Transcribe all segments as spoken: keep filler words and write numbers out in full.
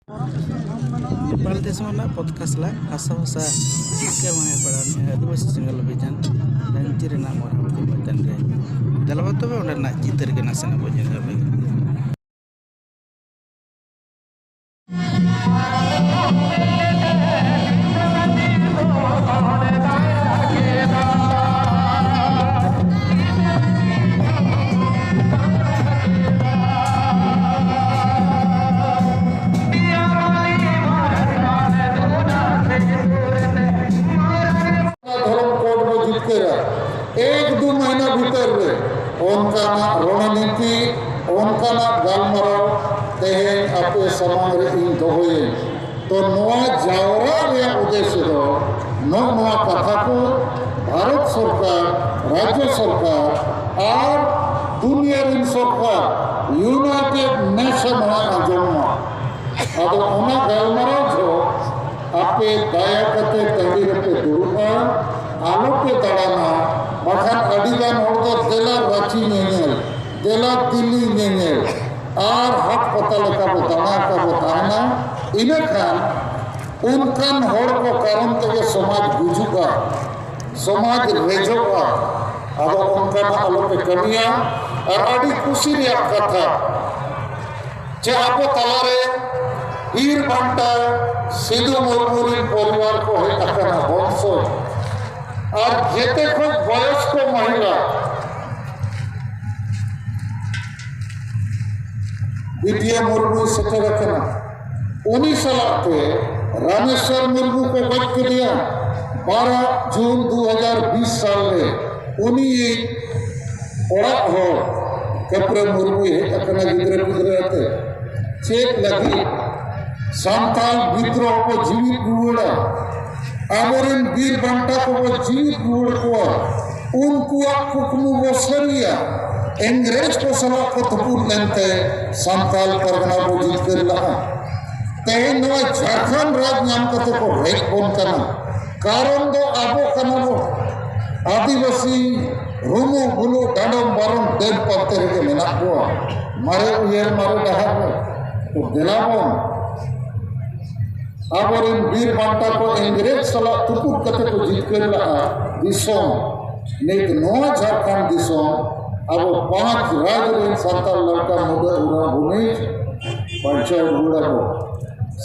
ᱱᱮᱯᱟᱞ ᱫᱤᱥᱚᱢ ᱨᱮᱱᱟᱜ ᱯᱚᱫᱽᱠᱟ ᱥᱟᱞᱟᱜ ᱦᱟᱥᱟ ᱦᱟᱥᱟ ᱪᱤᱛᱠᱟᱹᱨ ᱵᱟᱝ ᱯᱟᱲᱟᱣ ᱱᱤᱭᱟᱹ ᱟᱹᱫᱤᱵᱟᱹᱥᱤ ᱥᱮᱸᱜᱮᱞ ᱚᱵᱷᱤᱡᱟᱱ ᱞᱟᱹᱝᱛᱤ ᱨᱮᱱᱟᱜ ᱢᱚᱨᱟᱢᱚᱛᱤ ᱢᱚᱭᱫᱟᱱ ᱨᱮ᱾ ᱫᱮᱞᱟ ᱵᱚ ᱛᱚᱵᱮ ᱚᱸᱰᱮᱱᱟᱜ ᱪᱤᱛᱟᱹᱨ ᱜᱮ ᱱᱟᱥᱮᱱᱟᱜ ᱵᱚ ᱧᱮᱞ ᱞᱮᱜᱮ᱾ ᱫᱷᱚᱨᱚᱢ ᱠᱳᱰ ᱵᱚ ᱡᱤᱛᱠᱟᱹᱨᱟ᱾ ᱮᱠ ᱫᱩ ᱢᱟᱹᱦᱱᱟᱹ ᱵᱷᱤᱛᱟᱹᱨ ᱨᱮ ᱚᱱᱠᱟᱱᱟᱜ ᱨᱚᱬᱱᱤᱛᱤ, ᱚᱱᱠᱟᱱᱟᱜ ᱜᱟᱞᱢᱟᱨᱟᱣ ᱛᱮᱦᱮᱧ ᱟᱯᱮ ᱥᱟᱢᱟᱝ ᱨᱮ ᱤᱧ ᱫᱚᱦᱚᱭᱟᱹᱧ᱾ ᱛᱚ ᱱᱚᱣᱟ ᱡᱟᱣᱨᱟ ᱨᱮᱭᱟᱜ ᱩᱫᱮᱥᱭᱚ ᱫᱚ ᱱᱚᱜᱼᱚ ᱱᱚᱣᱟ ᱠᱟᱛᱷᱟ ᱠᱚ ᱵᱷᱟᱨᱚᱛ ᱥᱚᱨᱠᱟᱨ, ᱨᱟᱡᱽᱡᱚ ᱥᱚᱨᱠᱟᱨ ᱟᱨ ᱫᱩᱱᱤᱭᱟᱹ ᱨᱤᱱ ᱥᱚᱨᱠᱟᱨ, ᱤᱭᱩᱱᱟᱭᱴᱮᱰ ᱱᱮᱥᱚᱱ ᱦᱚᱸ ᱟᱸᱡᱚᱢ ᱢᱟ᱾ ᱟᱫᱚ ᱚᱱᱟ ᱜᱟᱞᱢᱟᱨᱟᱣ ᱡᱚᱦᱚᱜ ᱟᱯᱮ ᱫᱟᱭᱟ ᱠᱟᱛᱮ ᱴᱟᱺᱰᱤ ᱨᱮᱯᱮ ᱫᱩᱲᱩᱵᱼᱟ, ᱟᱞᱚᱯᱮ ᱫᱟᱬᱟᱱᱟ᱾ ᱵᱟᱠᱷᱟᱱ ᱟᱹᱰᱤ ᱜᱟᱱ ᱦᱚᱲ ᱫᱚ ᱫᱮᱞᱟ ᱨᱟᱸᱪᱤ ᱧᱮᱧᱮᱞ, ᱫᱮᱞᱟ ᱫᱤᱞᱞᱤ ᱧᱮᱧᱮᱞ, ᱟᱨ ᱦᱟᱴ ᱯᱟᱛᱟ ᱞᱮᱠᱟ ᱵᱚ ᱫᱟᱬᱟ ᱟᱠᱟ ᱵᱚ ᱛᱟᱦᱮᱱᱟ᱾ ᱤᱱᱟᱹ ᱠᱷᱟᱱ ᱚᱱᱠᱟᱱ ᱦᱚᱲ ᱠᱚ ᱠᱟᱨᱚᱱ ᱛᱮᱜᱮ ᱥᱚᱢᱟᱡᱽ ᱜᱩᱡᱩᱜᱼᱟ, ᱥᱚᱢᱟᱡᱽ ᱨᱮᱡᱚᱜᱼᱟ᱾ ᱟᱫᱚ ᱚᱱᱠᱟᱱᱟᱜ ᱟᱞᱚᱯᱮ ᱠᱟᱹᱢᱤᱭᱟ᱾ ᱟᱨ ᱟᱹᱰᱤ ᱠᱩᱥᱤ ᱨᱮᱭᱟᱜ ᱠᱟᱛᱷᱟ, ᱪᱮ ᱟᱵᱚ ᱛᱟᱞᱟᱨᱮ ᱵᱤᱨ ᱵᱟᱱᱴᱟ ᱥᱤᱫᱩ ᱢᱩᱨᱢᱩ ᱨᱤᱱ ᱯᱚᱨᱤᱵᱟᱨ ᱠᱚ ᱦᱮᱡ ᱟᱠᱟᱱᱟ, ᱵᱚᱝᱥᱚ ᱟᱨ ᱡᱮᱛᱮ ᱠᱷᱚᱱ ᱵᱚᱭᱚᱥᱠᱚ ᱢᱚᱦᱤᱞᱟ ᱵᱤᱴᱤᱭᱟ ᱢᱩᱨᱢᱩᱭ ᱥᱮᱴᱮᱨ ᱟᱠᱟᱱᱟ᱾ ᱩᱱᱤ ᱥᱟᱞᱟᱜ ᱛᱮ ᱨᱟᱢᱮᱥᱣᱚᱨ ᱢᱩᱨᱢᱩ ᱠᱚ ᱜᱚᱡ ᱠᱮᱫᱮᱭᱟ ᱵᱟᱨᱚ ᱡᱩᱱ ᱫᱩ ᱦᱟᱡᱟᱨ ᱵᱤᱥ ᱥᱟᱞ ᱨᱮ᱾ ᱩᱱᱤ ᱚᱲᱟᱜ ᱦᱚᱲ ᱠᱟᱹᱯᱨᱟᱹ ᱢᱩᱨᱢᱩᱭ ᱦᱮᱡ ᱟᱠᱟᱱᱟ ᱜᱤᱫᱽᱨᱟᱹ ᱯᱤᱫᱽᱨᱟᱹ ᱟᱛᱮ᱾ ᱪᱮᱫ ᱞᱟᱹᱜᱤᱫ? ᱥᱟᱱᱛᱟᱲ ᱵᱤᱫᱽᱨᱳᱦᱚ ᱠᱚ ᱡᱤᱣᱤᱫ ᱨᱩᱣᱟᱹᱲᱟ, ᱟᱵᱚᱨᱮᱱ ᱵᱤᱨ ᱵᱟᱱᱴᱟ ᱠᱚᱵᱚ ᱡᱤᱣᱤᱫ ᱨᱩᱣᱟᱹᱲ ᱠᱚᱣᱟ, ᱩᱱᱠᱩᱣᱟᱜ ᱠᱩᱠᱢᱩ ᱵᱚ ᱥᱟᱹᱨᱤᱭᱟ᱾ ᱤᱝᱨᱮᱡᱽ ᱠᱚ ᱥᱟᱞᱟᱜ ᱠᱚ ᱛᱩᱯᱩᱫ ᱞᱮᱱᱛᱮ ᱥᱟᱱᱛᱟᱲ ᱯᱟᱨᱜᱟᱱᱟ ᱵᱚ ᱡᱤᱛᱠᱟᱹᱨ ᱞᱟᱜᱼᱟ᱾ ᱛᱮᱦᱮᱧ ᱱᱚᱣᱟ ᱡᱷᱟᱲᱠᱷᱚᱸᱰ ᱨᱟᱡᱽ ᱧᱟᱢ ᱠᱟᱛᱮ ᱠᱚ ᱨᱮᱡ ᱵᱚᱱ ᱠᱟᱱᱟ᱾ ᱠᱟᱨᱚᱱ ᱫᱚ ᱟᱵᱚ ᱠᱟᱱᱟ ᱵᱚ᱾ ᱟᱹᱫᱤᱵᱟᱹᱥᱤ ᱨᱩᱢᱩ ᱵᱩᱞᱩ ᱰᱟᱸᱰᱚᱢ ᱵᱟᱨᱚᱢ ᱰᱟᱹᱱ ᱯᱟᱱᱛᱮ ᱨᱮᱜᱮ ᱢᱮᱱᱟᱜ ᱵᱚᱣᱟ᱾ ᱢᱟᱨᱮ ᱩᱭᱦᱟᱹᱨ ᱢᱟᱨᱮ ᱰᱟᱦᱟᱨ ᱨᱮ᱾ ᱛᱚ ᱫᱮᱞᱟ ᱵᱚᱱ ᱟᱵᱚᱨᱮᱱ ᱵᱤᱨ ᱵᱟᱱᱴᱟ ᱠᱚ ᱤᱝᱨᱮᱡᱽ ᱥᱟᱞᱟᱜ ᱛᱩᱯᱩᱫ ᱠᱟᱛᱮ ᱠᱚ ᱡᱤᱛᱠᱟᱹᱨ ᱞᱟᱜᱼᱟ ᱫᱤᱥᱚᱢ᱾ ᱱᱤᱛ ᱱᱚᱣᱟ ᱡᱷᱟᱲᱠᱷᱚᱸᱰ ᱫᱤᱥᱚᱢ ᱟᱵᱚ ᱯᱟᱸᱪ ᱨᱟᱡᱽ ᱨᱮᱱ ᱥᱟᱱᱛᱟᱲ ᱞᱟᱲᱠᱟ ᱢᱩᱰᱟᱹ ᱩᱨᱟᱣ ᱵᱷᱩᱢᱤ ᱵᱟᱧᱪᱟᱣ ᱨᱩᱣᱟᱹᱲ ᱟᱵᱚ᱾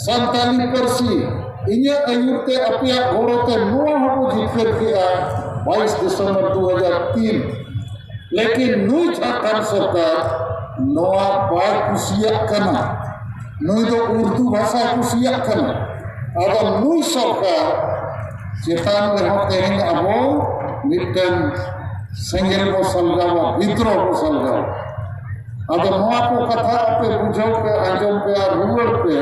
ᱥᱟᱱᱛᱟᱲᱤ ᱯᱟᱹᱨᱥᱤ ᱤᱧᱟᱹᱜ ᱟᱹᱭᱩᱨ ᱛᱮ ᱟᱯᱮᱭᱟᱜ ᱜᱚᱲᱚ ᱛᱮ ᱱᱚᱣᱟ ᱦᱚᱸᱵᱚ ᱡᱤᱛᱠᱟᱹᱨ ᱠᱮᱜᱼᱟ᱾ ᱵᱟᱭᱤᱥ ᱰᱤᱥᱮᱢᱵᱚᱨ ᱫᱩ ᱦᱟᱡᱟᱨ ᱛᱤᱱ᱾ ᱞᱮᱠᱤᱱ ᱱᱩᱭ ᱡᱷᱟᱲᱠᱷᱚᱸᱰ ᱥᱚᱨᱠᱟᱨ ᱱᱚᱣᱟ ᱵᱟᱭ ᱠᱩᱥᱤᱭᱟᱜ ᱠᱟᱱᱟ᱾ ᱱᱩᱭ ᱫᱚ ᱩᱨᱫᱩ ᱵᱷᱟᱥᱟᱭ ᱠᱩᱥᱤᱭᱟᱜ ᱠᱟᱱᱟ᱾ ᱟᱫᱚ ᱱᱩᱭ ᱥᱚᱨᱠᱟᱨ ᱪᱮᱛᱟᱱ ᱨᱮᱦᱚᱸ ᱛᱮᱦᱮᱧ ᱟᱵᱚ ᱢᱤᱫᱴᱟᱝ ᱥᱮᱸᱜᱮᱞ ᱵᱚ ᱥᱟᱞᱜᱟᱣᱟ, ᱵᱤᱫᱽᱨᱳᱦ ᱵᱚ ᱥᱟᱞᱜᱟᱣᱟ᱾ ᱟᱫᱚ ᱱᱚᱣᱟ ᱠᱚ ᱠᱟᱛᱷᱟ ᱟᱯᱮ ᱵᱩᱡᱷᱟᱹᱣ ᱯᱮ, ᱟᱸᱡᱚᱢ ᱯᱮ ᱟᱨ ᱨᱩᱣᱟᱹᱲ ᱯᱮ,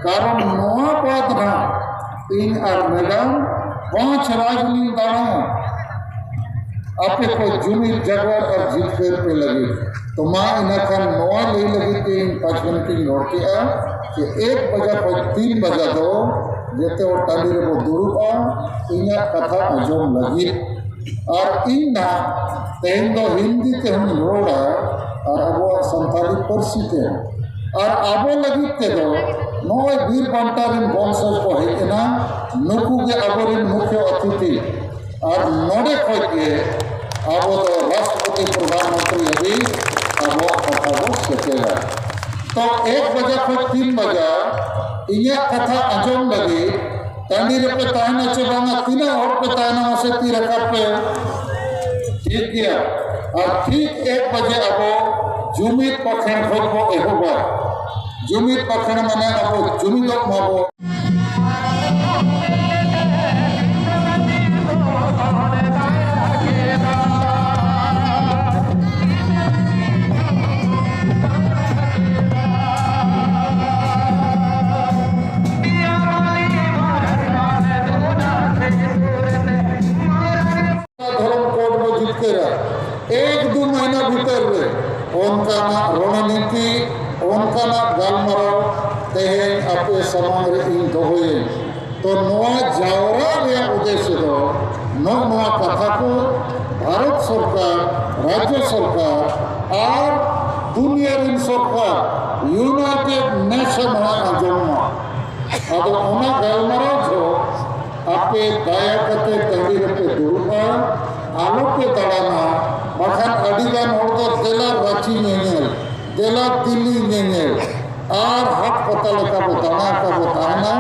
ᱠᱟᱨᱚᱱ ᱱᱚᱣᱟ ᱵᱟᱫᱽ ᱱᱟᱦᱟᱜ ᱤᱧ ᱟᱨ ᱢᱮᱰᱟᱢ ᱯᱟᱸᱪ ᱨᱟᱡᱽ ᱞᱤᱧ ᱫᱟᱬᱟᱭᱟ᱾ ᱟᱯᱮ ᱠᱚ ᱡᱩᱢᱤᱫ ᱡᱟᱜᱟᱲ ᱟᱨ ᱡᱤᱛᱠᱟᱹᱨ ᱯᱮ ᱞᱟᱹᱜᱤᱫ᱾ ᱛᱚ ᱢᱟ ᱤᱱᱟᱹ ᱠᱷᱟᱱ ᱱᱚᱣᱟ ᱞᱟᱹᱭ ᱞᱟᱹᱜᱤᱫ ᱛᱮ ᱤᱧ ᱯᱟᱸᱪ ᱢᱤᱱᱤᱴ ᱤᱧ ᱨᱚᱲ ᱠᱮᱜᱼᱟ ᱡᱮ ᱮᱠ ᱵᱟᱡᱟ ᱠᱷᱚᱱ ᱛᱤᱱ ᱵᱟᱡᱟ ᱫᱚ ᱡᱮᱛᱮ ᱦᱚᱲ ᱴᱟᱺᱰᱤ ᱨᱮᱵᱚ ᱫᱩᱲᱩᱵᱼᱟ ᱤᱧᱟᱹᱜ ᱠᱟᱛᱷᱟ ᱟᱸᱡᱚᱢ ᱞᱟᱹᱜᱤᱫ᱾ ᱟᱨ ᱤᱧ ᱱᱟᱜ ᱛᱮᱦᱮᱧ ᱫᱚ ᱦᱤᱱᱫᱤ ᱛᱮᱦᱚᱸᱧ ᱨᱚᱲᱟ ᱟᱨ ᱟᱵᱚᱣᱟᱜ ᱥᱟᱱᱛᱟᱲᱤ ᱯᱟᱹᱨᱥᱤ ᱛᱮ᱾ ᱟᱨ ᱟᱵᱚ ᱞᱟᱹᱜᱤᱫ ᱛᱮᱫᱚ ᱱᱚᱜᱼᱚᱭ ᱵᱤᱨ ᱵᱟᱱᱴᱟ ᱨᱮᱱ ᱵᱚᱝᱥᱚᱡᱽ ᱠᱚ ᱦᱮᱡ ᱮᱱᱟ, ᱱᱩᱠᱩ ᱜᱮ ᱟᱵᱚᱨᱮᱱ ᱢᱩᱠᱷᱭᱚ ᱚᱛᱤᱛᱷᱤ᱾ ᱟᱨ ᱱᱚᱰᱮ ᱠᱷᱚᱡ ᱜᱮ ᱟᱵᱚ ᱫᱚ ᱨᱟᱥᱴᱨᱚᱯᱚᱛᱤ ᱯᱨᱚᱫᱷᱟᱱ ᱢᱚᱱᱛᱨᱤ ᱦᱟᱹᱵᱤᱡ ᱟᱵᱚᱣᱟᱜ ᱠᱟᱛᱷᱟ ᱵᱚ ᱥᱮᱴᱮᱨᱟ᱾ ᱛᱚ ᱮᱠ ᱵᱟᱡᱟ ᱠᱷᱚᱡ ᱛᱤᱱ ᱵᱟᱡᱟ ᱤᱧᱟᱹᱜ ᱠᱟᱛᱷᱟ ᱟᱸᱡᱚᱢ ᱞᱟᱹᱜᱤᱫ ᱴᱟᱺᱰᱤ ᱨᱮᱯᱮ ᱛᱟᱦᱮᱱᱟ ᱪᱮ ᱵᱟᱝᱟ? ᱛᱤᱱᱟᱹᱜ ᱦᱚᱲ ᱯᱮ ᱛᱟᱦᱮᱱᱟ ᱢᱟᱥᱮ ᱛᱤ ᱨᱟᱠᱟᱵ ᱯᱮ᱾ ᱴᱷᱤᱠ ᱜᱮᱭᱟ᱾ ᱟᱨ ᱴᱷᱤᱠ ᱮᱠ ᱵᱟᱡᱮ ᱟᱵᱚ ᱡᱩᱢᱤᱫ ᱯᱟᱠᱷᱮᱲ ᱠᱷᱚᱡ ᱵᱚ ᱮᱦᱚᱵᱟ᱾ ᱡᱩᱢᱤᱫ ᱯᱟᱠᱷᱮᱲ ᱢᱟᱱᱮ ᱟᱵᱚ ᱡᱩᱢᱤᱫᱚᱜ ᱢᱟᱵᱚ᱾ ᱫᱷᱚᱨᱚᱢ ᱠᱳᱰ ᱵᱚ ᱡᱤᱛᱠᱟᱹᱨᱟ᱾ ᱮᱠ ᱫᱩ ᱢᱟᱹᱦᱱᱟᱹ ᱵᱷᱤᱛᱟᱹᱨ ᱨᱮ ᱚᱱᱠᱟᱱᱟᱜ ᱨᱚᱬᱱᱤᱛᱤ, ᱚᱱᱠᱟᱱᱟᱜ ᱜᱟᱞᱢᱟᱨᱟᱣ ᱛᱮᱦᱮᱧ ᱟᱯᱮ ᱥᱟᱢᱟᱝ ᱨᱮ ᱤᱧ ᱫᱚᱦᱚᱭᱟᱹᱧ᱾ ᱛᱚ ᱱᱚᱣᱟ ᱡᱟᱣᱨᱟ ᱨᱮᱭᱟᱜ ᱩᱫᱮᱥᱥᱚ ᱫᱚ ᱱᱚᱜᱼᱚ ᱱᱚᱣᱟ ᱠᱟᱛᱷᱟ ᱠᱚ ᱵᱷᱟᱨᱚᱛ ᱥᱚᱨᱠᱟᱨ, ᱨᱟᱡᱽᱡᱚ ᱥᱚᱨᱠᱟᱨ ᱟᱨ ᱫᱩᱱᱤᱭᱟᱹ ᱨᱮᱱ ᱥᱚᱨᱠᱟᱨ, ᱤᱭᱩᱱᱟᱭᱴᱮᱰ ᱱᱮᱥᱚᱱ ᱦᱚᱸ ᱟᱸᱡᱚᱢ ᱢᱟ᱾ ᱟᱫᱚ ᱚᱱᱟ ᱜᱟᱞᱢᱟᱨᱟᱣ ᱡᱚᱦᱚᱜ ᱟᱯᱮ ᱫᱟᱭᱟ ᱠᱟᱛᱮ ᱴᱟᱺᱰᱤ ᱨᱮᱯᱮ ᱫᱩᱲᱩᱵᱼᱟ, ᱟᱞᱚᱯᱮ ᱫᱟᱬᱟᱱᱟ᱾ ᱵᱟᱠᱷᱟᱱ ᱟᱹᱰᱤ ᱜᱟᱱ ᱦᱚᱲ ᱫᱚ ᱫᱮᱞᱟ ᱨᱟᱸᱪᱤ ᱧᱮᱧᱮᱞ, ᱫᱮᱞᱟ ᱫᱤᱞᱞᱤ ᱧᱮᱧᱮᱞ, ᱟᱨ ᱦᱟᱴ ᱯᱟᱛᱟ ᱞᱮᱠᱟ ᱵᱚ ᱫᱟᱬᱟ ᱟᱠᱟ ᱵᱚ ᱛᱟᱦᱮᱱᱟ᱾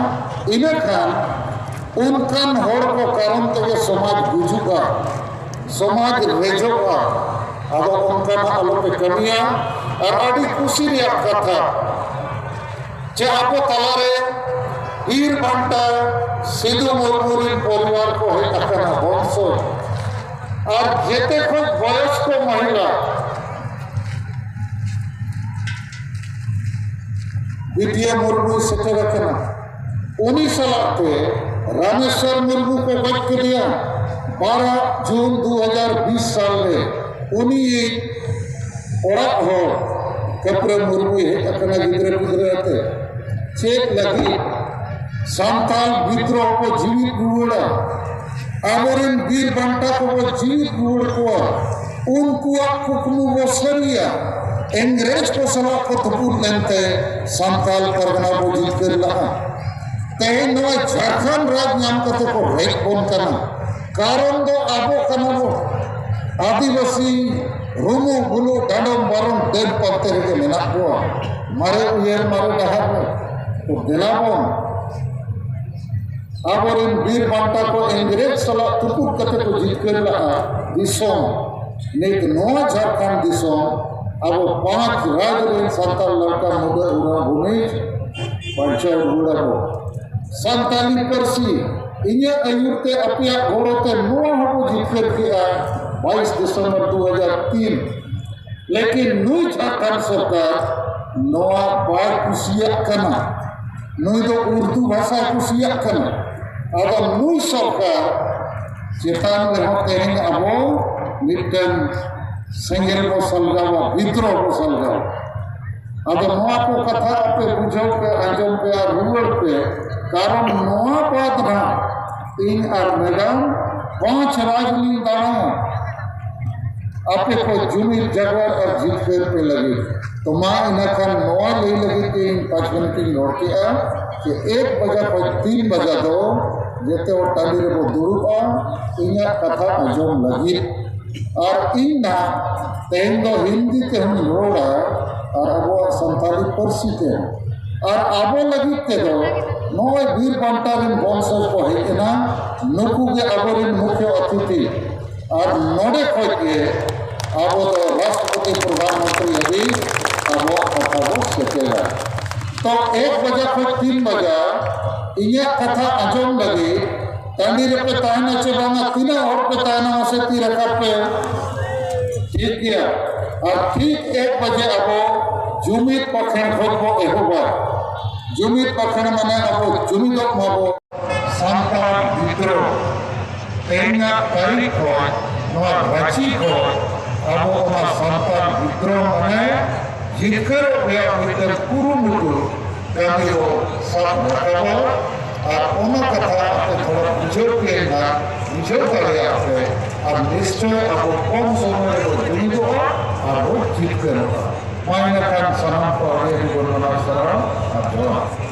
ᱤᱱᱟᱹᱠᱷᱟᱱ ᱚᱱᱠᱟᱱ ᱦᱚᱲ ᱠᱚ ᱠᱟᱨᱚᱱ ᱛᱮᱜᱮ ᱥᱚᱢᱟᱡᱽ ᱜᱩᱡᱩᱜᱼᱟ, ᱥᱚᱢᱟᱡᱽ ᱨᱮᱡᱚᱜᱼᱟ᱾ ᱟᱫᱚ ᱚᱱᱠᱟᱱᱟᱜ ᱟᱞᱚᱯᱮ ᱠᱟᱹᱢᱤᱭᱟ᱾ ᱟᱨ ᱟᱹᱰᱤ ᱠᱩᱥᱤ ᱨᱮᱭᱟᱜ ᱠᱟᱛᱷᱟ ᱡᱮ ᱟᱵᱚ ᱛᱟᱞᱟᱨᱮ ᱵᱤᱨ ᱵᱟᱱᱴᱟ ᱥᱤᱫᱩ ᱢᱩᱨᱢᱩ ᱨᱤᱱ ᱯᱚᱨᱤᱵᱟᱨ ᱠᱚ ᱦᱮᱡ ᱟᱠᱟᱱᱟ, ᱵᱚᱝᱥᱚ, ᱟᱨ ᱡᱮᱛᱮ ᱠᱷᱚᱱ ᱵᱚᱭᱚᱥᱠᱚ ᱢᱚᱦᱤᱞᱟ ᱵᱤᱴᱤᱭᱟ ᱢᱩᱨᱢᱩᱭ ᱥᱮᱴᱮᱨ ᱟᱠᱟᱱᱟ᱾ ᱩᱱᱤ ᱥᱟᱞᱟᱜ ᱛᱮ ᱨᱟᱢᱮᱥᱣᱚᱨ ᱢᱩᱨᱢᱩ ᱠᱚ ᱜᱚᱡ ᱠᱮᱫᱮᱭᱟ ᱵᱟᱨᱚ ᱡᱩᱱ ᱫᱩ ᱦᱟᱡᱟᱨ ᱵᱤᱥ ᱥᱟᱞ ᱨᱮ᱾ ᱩᱱᱤ ᱚᱲᱟᱜ ᱦᱚᱲ ᱠᱟᱹᱯᱨᱟᱹ ᱢᱩᱨᱢᱩᱭ ᱦᱮᱡ ᱟᱠᱟᱱᱟ ᱜᱤᱫᱽᱨᱟᱹ ᱯᱤᱫᱽᱨᱟᱹ ᱟᱛᱮ᱾ ᱪᱮᱫ ᱞᱟᱹᱜᱤᱫ? ᱥᱟᱱᱛᱟᱲ ᱵᱤᱫᱽᱨᱳᱦᱚ ᱠᱚ ᱡᱤᱣᱤᱫ ᱨᱩᱣᱟᱹᱲᱟ, ᱟᱵᱚᱨᱮᱱ ᱵᱤᱨ ᱵᱟᱱᱴᱟ ᱠᱚᱵᱚ ᱡᱤᱣᱤᱫ ᱨᱩᱣᱟᱹᱲ ᱠᱚᱣᱟ, ᱩᱱᱠᱩᱣᱟᱜ ᱠᱩᱠᱢᱩ ᱵᱚ ᱥᱟᱹᱨᱤᱭᱟ᱾ ᱤᱝᱨᱮᱡᱽ ᱠᱚ ᱥᱟᱞᱟᱜ ᱠᱚ ᱛᱩᱯᱩᱫ ᱞᱮᱱᱛᱮ ᱥᱟᱱᱛᱟᱲ ᱯᱟᱨᱜᱟᱱᱟ ᱵᱚ ᱡᱤᱛᱠᱟᱹᱨ ᱞᱟᱜᱼᱟ᱾ ᱛᱮᱦᱮᱧ ᱱᱚᱣᱟ ᱡᱷᱟᱲᱠᱷᱚᱸᱰ ᱨᱟᱡᱽ ᱧᱟᱢ ᱠᱟᱛᱮ ᱠᱚ ᱨᱮᱡ ᱵᱚᱱ ᱠᱟᱱᱟ᱾ ᱠᱟᱨᱚᱱ ᱫᱚ ᱟᱵᱚ ᱠᱟᱱᱟ ᱵᱚᱱ ᱟᱹᱫᱤᱵᱟᱹᱥᱤ, ᱨᱩᱢᱩ ᱵᱩᱞᱩ ᱰᱟᱸᱰᱚᱢ ᱵᱟᱨᱚᱢ ᱰᱟᱹᱱ ᱯᱟᱱᱛᱮ ᱨᱮᱜᱮ ᱢᱮᱱᱟᱜ ᱵᱚᱱᱟ᱾ ᱢᱟᱨᱮ ᱩᱭᱦᱟᱹᱨ ᱢᱟᱨᱮ ᱰᱟᱦᱟᱨ ᱨᱮ ᱛᱚ ᱫᱮᱞᱟ ᱵᱚᱱ ᱟᱵᱚᱨᱮᱱ ᱵᱤᱨ ᱵᱟᱱᱴᱟ ᱠᱚ ᱤᱝᱨᱮᱡᱽ ᱥᱟᱞᱟᱜ ᱛᱩᱯᱩᱫ ᱠᱟᱛᱮ ᱠᱚ ᱡᱤᱛᱠᱟᱹᱨ ᱞᱟᱜᱼᱟ ᱫᱤᱥᱚᱢ᱾ ᱱᱤᱛ ᱱᱚᱣᱟ ᱡᱷᱟᱲᱠᱷᱚᱸᱰ ᱫᱤᱥᱚᱢ ᱟᱵᱚ ᱯᱟᱸᱪ ᱨᱟᱡᱽ ᱨᱮᱱ ᱥᱟᱱᱛᱟᱲ ᱞᱟᱲᱠᱟ ᱢᱩᱰᱟᱹ ᱩᱨᱟᱣ ᱵᱷᱩᱢᱤ ᱵᱟᱧᱪᱟᱣ ᱨᱩᱣᱟᱹᱲ ᱟᱵᱚ᱾ ᱥᱟᱱᱛᱟᱲᱤ ᱯᱟᱹᱨᱥᱤ ᱤᱧᱟᱹᱜ ᱟᱹᱭᱩᱨ ᱛᱮ ᱟᱯᱮᱭᱟᱜ ᱜᱚᱲᱚ ᱛᱮ ᱱᱚᱣᱟ ᱦᱚᱸᱵᱚ ᱡᱤᱛᱠᱟᱹᱨ ᱠᱮᱜᱼᱟ ᱵᱟᱭᱤᱥ ᱰᱤᱥᱮᱢᱵᱚᱨ ᱫᱩ ᱦᱟᱡᱟᱨ ᱛᱤᱱ᱾ ᱞᱮᱠᱤᱱ ᱱᱩᱭ ᱡᱷᱟᱲᱠᱷᱚᱸᱰ ᱥᱚᱨᱠᱟᱨ ᱱᱚᱣᱟ ᱵᱟᱭ ᱠᱩᱥᱤᱭᱟᱜ ᱠᱟᱱᱟ᱾ ᱱᱩᱭ ᱫᱚ ᱩᱨᱫᱩ ᱵᱷᱟᱥᱟᱭ ᱠᱩᱥᱤᱭᱟᱜ ᱠᱟᱱᱟ᱾ ᱟᱫᱚ ᱱᱩᱭ ᱥᱚᱨᱠᱟᱨ ᱪᱮᱛᱟᱱ ᱨᱮᱦᱚᱸ ᱛᱮᱦᱮᱧ ᱟᱵᱚ ᱢᱤᱫᱴᱟᱝ ᱥᱮᱸᱜᱮᱞ ᱵᱚ ᱥᱟᱞᱜᱟᱣᱟ, ᱵᱤᱫᱽᱨᱳᱦ ᱵᱚ ᱥᱟᱞᱜᱟᱣᱟ᱾ ᱟᱫᱚ ᱱᱚᱣᱟ ᱠᱚ ᱠᱟᱛᱷᱟ ᱟᱯᱮ ᱵᱩᱡᱷᱟᱹᱣ ᱯᱮ, ᱟᱸᱡᱚᱢ ᱯᱮ ᱟᱨ ᱨᱩᱣᱟᱹᱲ ᱯᱮ᱾ ᱠᱟᱨᱚᱱ ᱱᱚᱣᱟ ᱵᱟᱫᱽ ᱱᱟᱦᱟᱜ ᱤᱧ ᱟᱨ ᱢᱮᱰᱟᱢ ᱯᱟᱸᱪ ᱨᱟᱡᱽ ᱞᱤᱧ ᱫᱟᱬᱟᱭᱟ᱾ ᱟᱯᱮ ᱠᱚ ᱡᱩᱢᱤᱫ ᱡᱟᱜᱽᱣᱟᱨ ᱟᱨ ᱡᱤᱛᱠᱟᱹᱨ ᱯᱮ ᱞᱟᱹᱜᱤᱫ᱾ ᱛᱚ ᱢᱟ ᱤᱱᱟᱹ ᱠᱷᱟᱱ ᱱᱚᱣᱟ ᱞᱟᱹᱭ ᱞᱟᱹᱜᱤᱫ ᱜᱮ ᱤᱧ ᱯᱟᱸᱪ ᱢᱤᱱᱤᱴ ᱤᱧ ᱨᱚᱲ ᱠᱮᱜᱼᱟ ᱡᱮ ᱮᱠ ᱵᱟᱡᱟ ᱠᱷᱚᱱ ᱛᱤᱱ ᱵᱟᱡᱟ ᱫᱚ ᱡᱮᱛᱮ ᱦᱚᱲ ᱴᱟᱺᱰᱤ ᱨᱮᱵᱚ ᱫᱩᱲᱩᱵᱼᱟ ᱤᱧᱟᱹᱜ ᱠᱟᱛᱷᱟ ᱟᱸᱡᱚᱢ ᱞᱟᱹᱜᱤᱫ᱾ ᱟᱨ ᱤᱧ ᱱᱟᱦᱟᱜ ᱛᱮᱦᱮᱧ ᱫᱚ ᱦᱤᱱᱫᱤ ᱛᱮᱦᱚᱸᱧ ᱨᱚᱲᱟ ᱟᱨ ᱟᱵᱚᱣᱟᱜ ᱥᱟᱱᱛᱟᱲᱤ ᱯᱟᱹᱨᱥᱤ ᱛᱮᱦᱚᱸ᱾ ᱟᱨ ᱟᱵᱚ ᱞᱟᱹᱜᱤᱫ ᱛᱮᱫᱚ ᱱᱚᱜᱼᱚᱭ ᱵᱤᱨ ᱵᱟᱱᱴᱟ ᱨᱮᱱ ᱵᱚᱝᱥᱚᱡᱽ ᱠᱚ ᱦᱮᱡ ᱮᱱᱟ, ᱱᱩᱠᱩ ᱜᱮ ᱟᱵᱚᱨᱮᱱ ᱢᱩᱠᱷᱭᱚ ᱚᱛᱤᱛᱷᱤ᱾ ᱟᱨ ᱱᱚᱰᱮ ᱠᱷᱚᱡ ᱜᱮ ᱟᱵᱚ ᱫᱚ ᱨᱟᱥᱴᱨᱚᱯᱚᱛᱤ ᱯᱨᱚᱫᱷᱟᱱ ᱢᱚᱱᱛᱨᱤ ᱦᱟᱹᱵᱤᱡ ᱟᱵᱚᱣᱟᱜ ᱠᱟᱛᱷᱟ ᱵᱚ ᱥᱮᱴᱮᱨᱟ᱾ ᱛᱚ ᱮᱠ ᱵᱟᱡᱟ ᱠᱷᱚᱡ ᱛᱤᱱ ᱵᱟᱡᱟ ᱤᱧᱟᱹᱜ ᱠᱟᱛᱷᱟ ᱟᱸᱡᱚᱢ ᱞᱟᱹᱜᱤᱫ ᱴᱟᱺᱰᱤ ᱨᱮᱯᱮ ᱛᱟᱦᱮᱱᱟ ᱪᱮ ᱵᱟᱝᱟ? ᱛᱤᱱᱟᱹᱜ ᱦᱚᱲ ᱯᱮ ᱛᱟᱦᱮᱱᱟ ᱢᱟᱥᱮ ᱛᱤ ᱨᱟᱠᱟᱵ ᱯᱮ᱾ ᱴᱷᱤᱠ ᱜᱮᱭᱟ᱾ ᱟᱨ ᱴᱷᱤᱠ ᱮᱠ ᱵᱟᱡᱮ ᱟᱵᱚ ᱡᱩᱢᱤᱫ ᱵᱟᱠᱷᱮᱬ ᱠᱷᱚᱡ ᱵᱚ ᱮᱦᱚᱵᱟ᱾ ᱡᱩᱢᱤᱫ ᱵᱟᱠᱷᱮᱬ ᱢᱟᱱᱮ ᱟᱵᱚ ᱡᱩᱢᱤᱫᱚᱜ ᱢᱟᱵᱚ᱾ ᱥᱟᱱᱛᱟᱲ ᱵᱤᱫᱽᱨᱳᱦ ᱛᱮᱦᱮᱧᱟᱜ ᱛᱟᱹᱨᱤᱠᱷ ᱠᱷᱚᱱ ᱱᱚᱣᱟ ᱨᱟᱸᱪᱤ ᱠᱷᱚᱱ ᱟᱵᱚ ᱚᱱᱟ ᱥᱟᱱᱛᱟᱲ ᱵᱤᱫᱽᱨᱳᱦ ᱢᱟᱱᱮ ᱡᱤᱛᱠᱟᱹᱨᱚᱜ ᱨᱮᱭᱟᱜ ᱢᱤᱫᱴᱟᱝ ᱠᱩᱨᱩᱢᱩᱴᱩ ᱠᱟᱹᱢᱤ ᱵᱚ ᱥᱟᱵ ᱨᱟᱠᱟᱵᱟ᱾ ᱟᱨ ᱚᱱᱟ ᱠᱟᱛᱷᱟ ᱟᱯᱮ ᱛᱷᱚᱲᱟ ᱵᱩᱡᱷᱟᱹᱣ ᱯᱮ ᱱᱟ, ᱵᱩᱡᱷᱟᱹᱣ ᱫᱟᱲᱮᱭᱟᱜ ᱯᱮ᱾ ᱟᱨ ᱱᱤᱥᱪᱚᱭ ᱟᱵᱚ ᱠᱚᱢ ᱥᱚᱢᱚᱭ ᱨᱮᱵᱚ ᱡᱩᱢᱤᱫᱚᱜᱼᱟ ᱟᱨ ᱵᱚ ᱡᱤᱛᱠᱟᱹᱨᱚᱜᱼᱟ᱾ ᱢᱟ ᱤᱱᱟᱹ ᱠᱷᱟᱱ ᱥᱟᱱᱟᱢ ᱠᱚ ᱟᱹᱰᱤ ᱟᱹᱰᱤ ᱜᱚᱱᱰᱚᱱᱟᱜ ᱥᱟᱨᱦᱟᱣ ᱟᱨ ᱡᱚᱦᱟᱨ᱾